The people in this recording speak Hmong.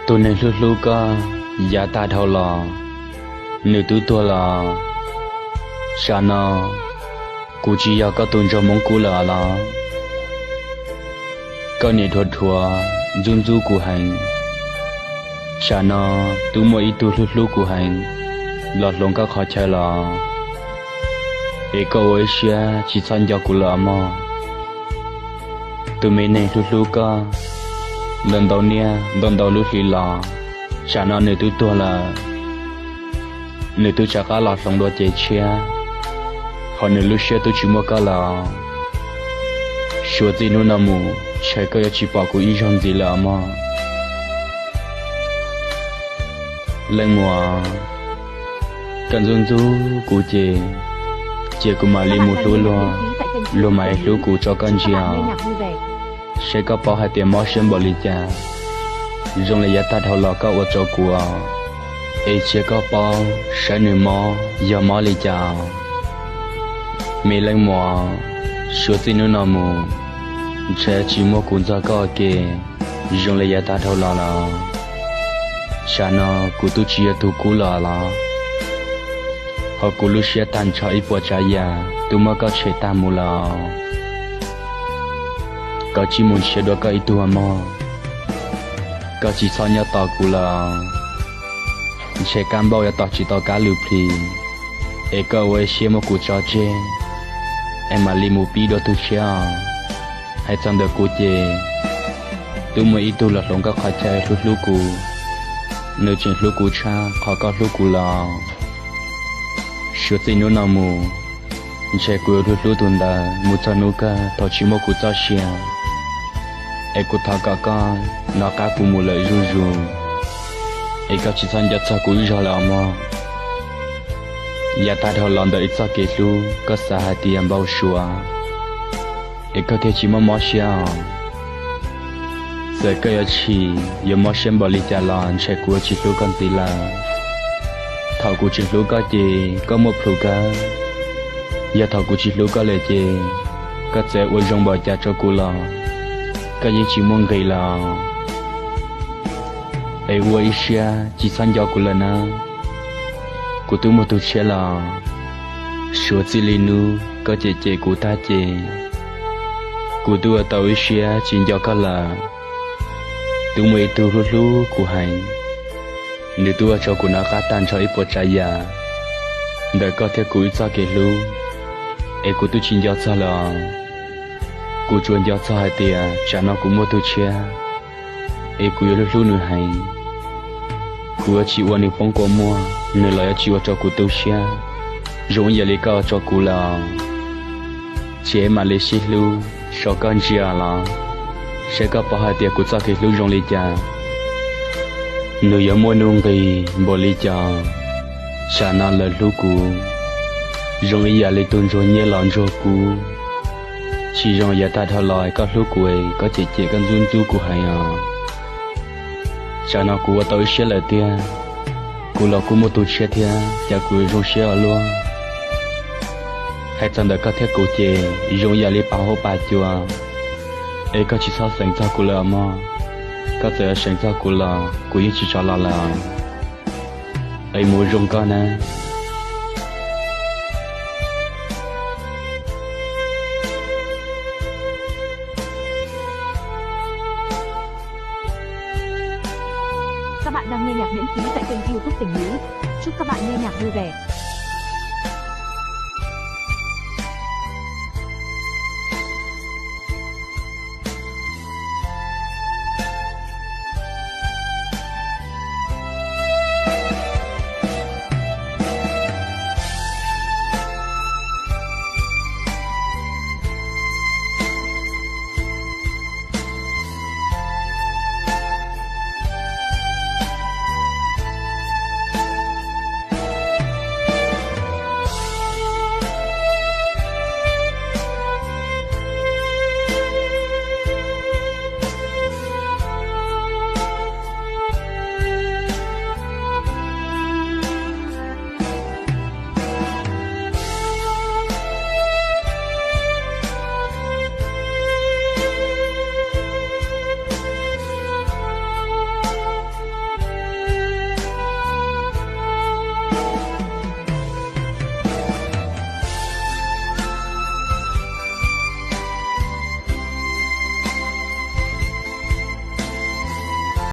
Tus neeg hlub hlub koj yav tag dhau los, nws twb tuag lawm. Tsam no kuv tsis yog koj tus ntsuag Hmoob Kub lawm los? Koj niaj dhuav dhuav ntxub ntxub kuv heev. Tsam no twb muaj ib tug hlub hlub kuv heev los hloov koj qhov chaw los, es koj ua ib siab tsis txhob nco kuv lawm os mog. Tus me neeg hlub hlub koj ntau ntau niaj ntau ntau lub hli los, tsam no nws twb tuag lawm. Nws twb rov qab los hloov dua cev tshiab, hos nws lub siab twb tsis muaj koj lawm. Suav txij hnub no mus ntshe koj yuav tsis pom kuv ib zaug ntxiv lawm os mog. Leej muam, koj ntxub ntxub kuv ces, ces kuv mam li mus hlub luag, luag mam li hlub kuv tso koj ntsia. Saib koj paub hais tias mob siab npaum li cas, zoo li yav tag dhau los koj ua rau kuv, es cia koj paub saib nws mob yog mob li cas. Me leej muam, suav txij hnub no mus ntshe tsis muaj kuv ntxog koj ua ke zoo li yav tag dhau los lawm. Tsam no kuv twb tsis yog tus kub lawm los, hos kuv lub siab tag nrho ib puas tsav yam twb muab koj tshem tag mus lawm. Koj cia li mus nrhiav dua koj ib tug mog, koj tsis txhob nyob tos kuv lawm. Ntshe kab npauj yuav tos tsis tau kab lwm plhis, es koj ua ib siab muab kuv tso tseg, es mam li mus pib dua tus tshiab os. Hais txog ntawm kuv ces, twb muaj ib tug los hloov koj qhov chaw hlub hlub kuv, nws tseem hlub kuv tshaj qhov koj hlub kuv lawm. Suav txij hnub no mus, ntshe kuv yuav hlub hlub tus ntawd mus txog hnub kawg thaum tsis muaj kuv txoj sia. Es kuv thov kom koj nov qab kuv mus lawm zuj zus, es koj tsis txhob nco txog kuv ib zaug lawm os mog. Yav tag dhau los ntawm ib txoj kev hlub koj xav hais tias npau suav, es koj thiaj tsis muaj mob siab os. Txawm koj yuav chim yuav mob siab npaum li cas los ntshe kuv yuav tsis hlub koj ntxiv lawm. Thaum kuv tsis hlub koj ces koj muaj plhus kawg. Yog thaum kuv tsis hlub koj lawm ces koj txawm ua zoo npaum cas rau kuv los koj yeej tsis muaj nqis lawm. Es ua ib siab tsis txhob nco kuv lawm nawb. Kuv twb muaj tus tshiab lawm. Suav txij li hnub koj cem cem kuv tag ces, kuv twb ua tau ib siab tsis nco koj lawm. Twb muaj ib tug hlub hlub kuv heev, nws twb ua rau kuv nov qab tag nrho ib puas tsav yam ntawm koj thiab kuv ib txoj kev hlub, es kuv twb tsis nco txog lawm. Kuv tsuas nco txog hais tias tsam no kuv muaj tus tshiab, es kuv yuav hlub hlub nws heev. Kuv yuav tsis ua nws poob kua muag, nws los yuav tsis ua rau kuv tu siab zoo ib yam li koj ua rau kuv lawm. Ces mam li sib hlub, so koj ntsia los saib koj paub hais tias kuv txoj kev hlub zoo li cas, nws yuav muaj nuj nqis npaum li cas. Tsam no lawv hlub kuv zoo ib yam li tus ntsuag nyiaj los ntsuag kub, tsis zoo yav tag dhau los koj hlub kuv, koj cem cem koj ntxub ntxub kuv heev os. Tsam no kuv ua tau ib siab lawm tiag, kuv los kuj muaj tus tshiab thiab, cas kuv zoo siab ua luaj. Hais txog ntawm koj thiab kuv ces zoo yam li pas huab pas cua, es koj tsis txhob xeev txog kuv lawm mog. Koj txawm yuav xeev txog kuv los kuv yeej tsis rov los lawm. Es mus zoo koj nawb. Các bạn đang nghe nhạc miễn phí tại kênh YouTube Tỉnh Mỹ. Chúc các bạn nghe nhạc vui vẻ.